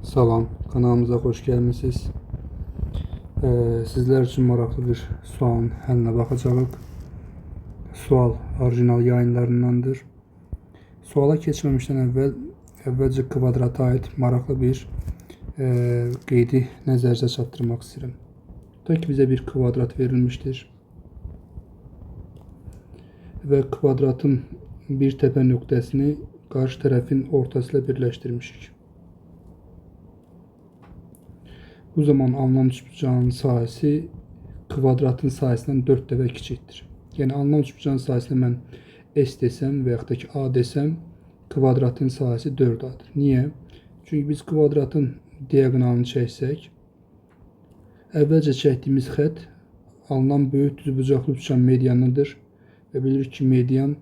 Salam, kanalımıza xoş gəlmisiniz. Sizlər üçün maraqlı bir sualın həllinə baxacağıq. Sual orijinal yayınlarındandır. Suala keçməmişdən əvvəlcə kvadrata aid maraqlı bir qeydi nəzərinizə çatdırmaq istəyirəm. Tutaq ki, bizə bir kvadrat verilmişdir. Və kvadratın bir təpə nöqtəsini qarşı tərəfin ortası ilə birləşdirmişik. Bu zaman alınan üçbucağın sahəsi kvadratın sahəsindən 4 dəfə kiçikdir. Yəni alınan üçbucağın sahəsinə mən S desəm və yaxud da ki A desəm, kvadratın sahəsi 4A-dır. Niyə? Çünki biz kvadratın diaqonalını çəksək, əvvəlcə çəkdiyimiz xətt alınan böyük düzbucaqlı üçgen medianıdır və bilirik ki, median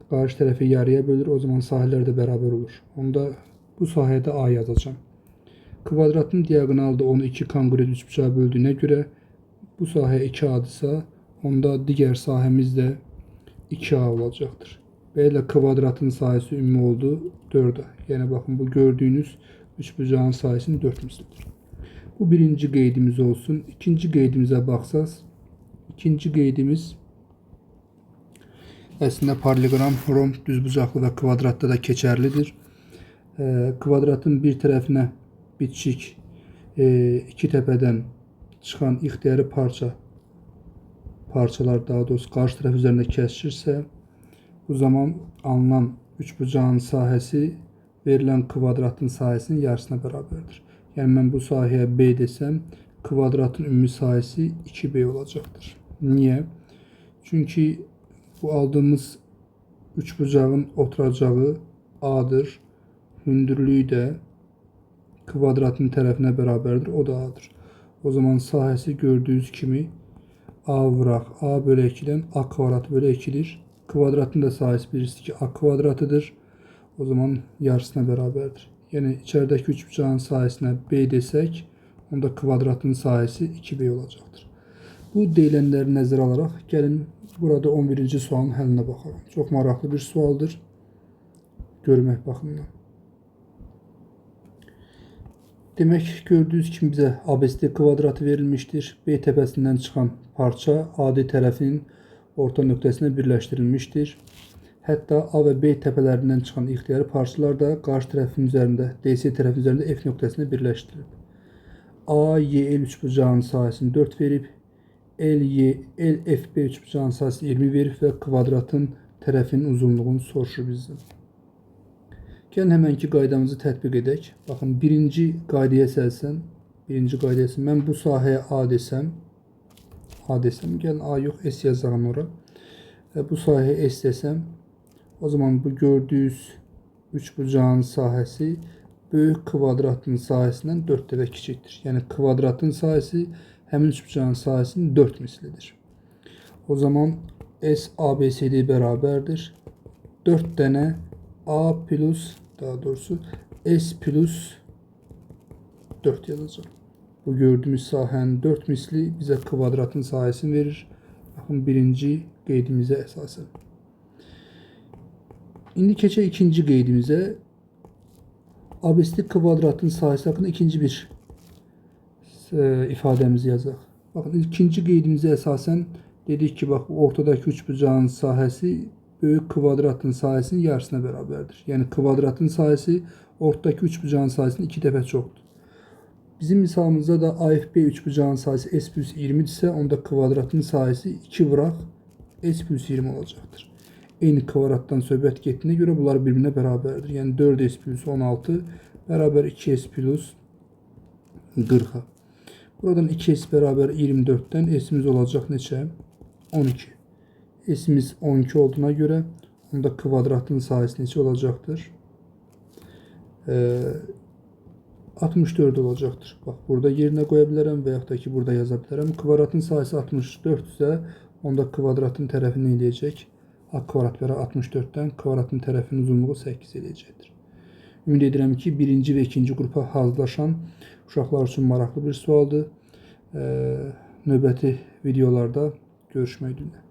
qarşı tərəfi yarıya bölür, o zaman sahələr də bərabər olur. Onda bu sahədə A yazacağam. Kvadratın diaqonalı da onu 2 konqrent üçbucağa böldüyünə görə bu sahə 2A-dırsa, onda digər sahəmiz də 2A olacaqdır. Beləliklə kvadratın sahəsi ümumi oldu 4A. Yəni baxın, bu gördüyünüz üçbucağın sahəsinin 4 mislidir. Bu birinci qeydimiz olsun. İkinci qeydimizə baxsaq, ikinci qeydimiz əslində paralleloqram, romb, düzbucaqlı və kvadratda da keçərlidir. Kvadratın bir tərəfinə bitişik iki təpədən çıxan ixtiyari parçalar daha doğrusu qarşı tərəf üzərində kəsişirsə, bu zaman alınan üçbucağın sahəsi verilən kvadratın sahəsinin yarısına bərabərdir. Yəni mən bu sahəyə B desəm, kvadratın ümumi sahəsi 2B olacaqdır. Niyə? Çünki bu aldığımız üçbucağın oturacağı A-dır. Hündürlüyü də kvadratın tərəfinə bərabərdir, o da A-dır. O zaman sahəsi gördüyünüz kimi A vuraq A bölü 2-dən A kvadratı bölü 2-dir. Kvadratın da sahəsi bilirsiniz ki, A kvadratıdır. O zaman yarısına bərabərdir. Yəni içəridəki üçbucağın sahəsinə B desək, onda kvadratın sahəsi 2B olacaqdır. Bu deyilənləri nəzərə alaraq gəlin burada 11-ci sualın həllinə baxalım. Çox maraqlı bir sualdır görmək baxımından. Demək, gördüyünüz kimi bizə ABCD kvadratı verilmişdir. B təpəsindən çıxan parça AD tərəfinin orta nöqtəsinə birləşdirilmişdir. Hətta A və B təpələrindən çıxan ixtiyari parçalar da qarşı tərəfin üzərində, DC tərəfin üzərində F nöqtəsinə birləşdirilib. AYL üçbucağının sahəsini 4 verib, LFB üçbucağının sahəsini 20 verib və kvadratın tərəfinin uzunluğunu soruşur bizdən. Gəlin həmənki qaydamızı tətbiq edək. Baxın, birinci qaydaya əsasən, mən bu sahəyə A desəm, gəlin A yox, S yazacağım ora. Və bu sahəyə S desəm, o zaman bu gördüyünüz üçbucağın sahəsi böyük kvadratın sahəsindən 4 dəfə kiçikdir. Yəni kvadratın sahəsi həmin üçbucağın sahəsinin 4 mislidir. O zaman S ABCD bərabərdir. 4 dənə A plus, daha doğrusu S plus 4 yazacağım. Bu gördüyümüz sahənin 4 misli bizə kvadratın sahəsini verir. Baxın, birinci qeydimizə əsasən. İndi keçək ikinci qeydimizə. ABCD kvadratın sahəsi haqqında ikinci bir ifadəmizi yazaq. Baxın, ikinci qeydimizə əsasən dedik ki, bax, bu ortadakı üçbucağın sahəsi böyük kvadratın sahəsinin yarısına bərabərdir. Yəni kvadratın sahəsi ortadakı üçbucağın sahəsinin 2 dəfə çoxdur. Bizim misalımızda da AFB üçbucağın sahəsi S plus 20 isə onda kvadratın sahəsi 2 vuraq S plus 20 olacaqdır. Eyni kvadratdan söhbət getdiyinə görə bunlar bir-birinə bərabərdir. Yəni 4S plus 16 bərabər 2S plus 40-a. Buradan 2S bərabər 24-dən S-imiz olacaq neçə? 12. S-imiz 12 olduğuna görə onda kvadratın sahəsi neçə olacaqdır? 64 olacaqdır. Bax, burada yerinə qoya bilərəm və yaxud da ki, burada yaza bilərəm. Kvadratın sahəsi 64 isə onda kvadratın tərəfi nə eləyəcək? A kvadrat bərabər 64-dən kvadratın tərəfinin uzunluğu 8 eləyəcəkdir. Ümid edirəm ki, birinci və ikinci qrupa hazırlaşan uşaqlar üçün maraqlı bir sualdır. Növbəti videolarda görüşmək dileğiyle.